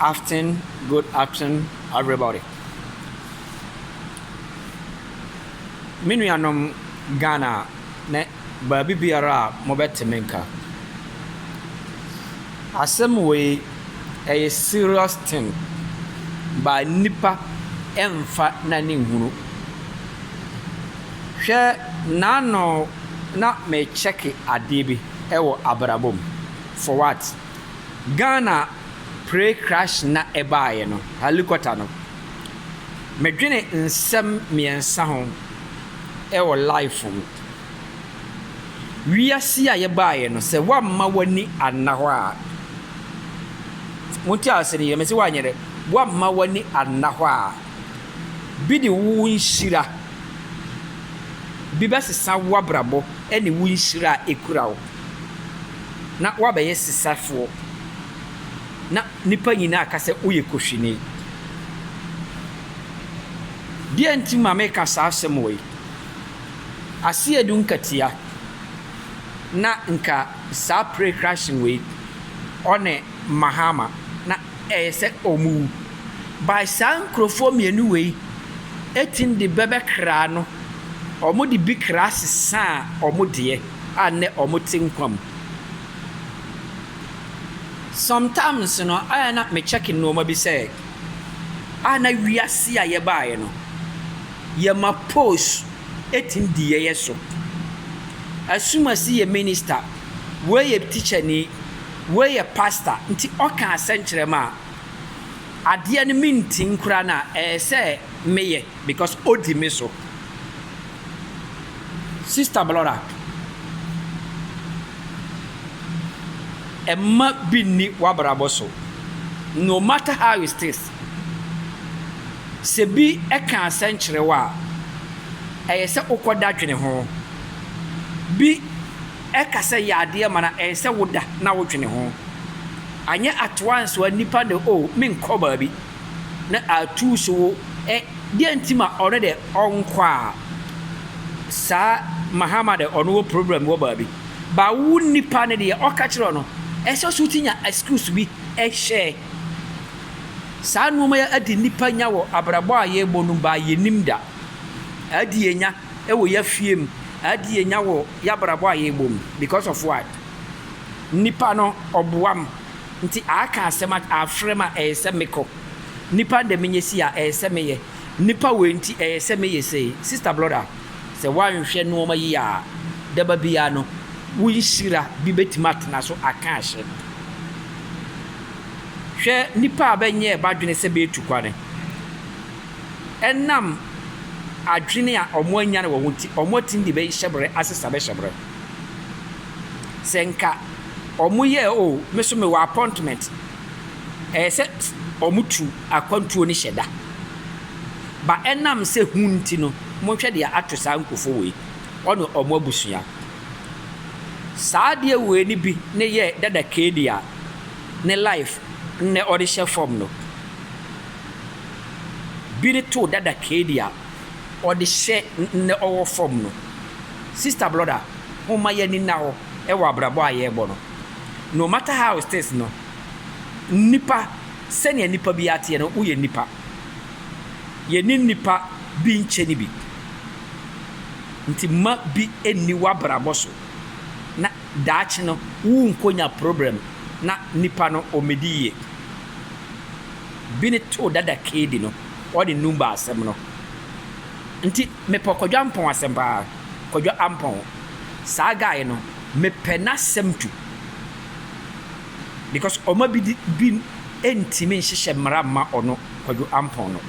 Afternoon, good afternoon everybody. Me nuanom Ghana ne baabi biara a mobɛte me nka. Asɛm wei ɛyɛ serious thing but nnipa ɛmfa n'ani nhunu. Hwɛ n'ano na mekyɛke adeɛ bi ɛwɔ abrabɔ mu. For what? Ghana plane crash na ɛbaeɛ no, helicopter no, medwene nsɛm mmiɛnsa ho ɛwɔ life mu. Wiase a yɛbaeɛ no, sɛ woamma w'ani anna hɔ a, monte ase no yie, mese woanyɛ dɛ, woamma w'ani anna hɔ a, bi de wo nhyira, bi bɛsesa w'abrabɔ ne wo nhyira a ɛkura wo, na woabɛyɛ sesafoɔ, na nnipa nyinaa aka sɛ woyɛ kohwini. Deɛ nti ma meka saa asɛm wɔ yi, Asiedu Nketia na nka saa plane crash wei ɔne Mahama na ɛyɛ sɛ ɔmo wu. By saa nkurɔfoɔ mmienu wei ɛtumi de bɛbɛkra no, ɔmo de bi kra sesaa ɔmo deɛ a nnɛ ɔmo te nkwa mu. Sometimes no, ayɛ na me check nneɛma bi sɛ, a na wiase a yɛbaeɛ no, yɛma post ɛtumi di yɛyɛ so. Asumasi yɛ minister, wei yɛ teacher ni, wei yɛ pastor, nti ɔka asɛnkyerɛ mu a, adeɛ no minti nkora no a ɛyɛ sɛ meyɛ because odi me so. Sister brother, ɛmma bi nni w'abrabɔ so. No matter how it is, sɛ bi ɛka asɛnkyerɛ wo a, ɛyɛ sɛ wokɔda dwene ho. Bi ɛka sɛ yɛ adeɛ ma no ɛyɛ sɛ woda na wodwene ho. Anyɛ at once a nipa de o menkɔ baabi na atu so wo ɛ deɛ nti ma ɔno de ɔnkɔ a, saa Mahama de ɔno wɔ problem wɔ baabi. Ba wo nipa no deɛ ɔka kyerɛ no, ɛsɛ sɛ wotinya excuse bi ɛhyɛ. Saa nneɛma yi adi nipa nya wɔ abrabɔ a yɛrebɔ no ba yɛnim da. Adi yɛnya ɛwɔ yɛafie mu, adi yɛnya wɔ yɛabrabɔ a yɛrebɔ mu because of what? Nipa no ɔboa m nti aka asɛm afrɛ m a ɛyɛ sɛ mekɔ. Nipa de menyɛ si a ɛyɛ sɛ meyɛ. Nipa wei nti ɛyɛ sɛ meyɛ sei. Sister brother, sɛ woanhwɛ nneɛma yi a, daba biara no, wo nhyira bi bɛtumi atena so aka ahyɛ. Hwɛ nipa a bɛnyɛɛ badwene sɛ bɛɛtu kwane. Ɛnam adwene a ɔmo anya no wɔ ho nti, ɔmo atumi de bɛhyɛ berɛ asesa bɛhyɛ berɛ. Sɛ nka ɔmo yɛ o, me so mewɔ appointment, ɛyɛ sɛ ɔmo tu akwantuo no hyɛ da. Ba ɛnam sɛ hu nti no, monhwɛ deɛ ato saa nkurɔfoɔ wei, ɔne ɔmo abusua. Saa adeɛ wei ni bi ne yɛ Dada Kedi a ne life nnɛ ɔde hyɛ fam no. Bi ne too Dada Kedi a ɔde hyɛ nnɛ ɔwɔ fam no. Sister brother, momma yɛni nna hɔ ɛwɔ abrabɔ a yɛrebɔ no. No matter how it is no, nipa sɛnea nipa bi ateɛ no, woyɛ nipa. Yɛne nipa bi nkyɛ ne bi. Nti mma bi nni w'abrabɔ so na daakye no wonkɔnya problem na nipa no ɔmmɛdi yie. Bi ne too Dada Kedi no, ɔne Numba asɛm no. Nti mepɛ Kwadwo Ampɔn asɛm paa. Kwadwo Ampɔn. Saa guy no, mepɛ n'asɛm tu. Because ɔma bi di bi ntumi nhyehyɛ mmara mma ɔno Kwadwo Ampɔn no.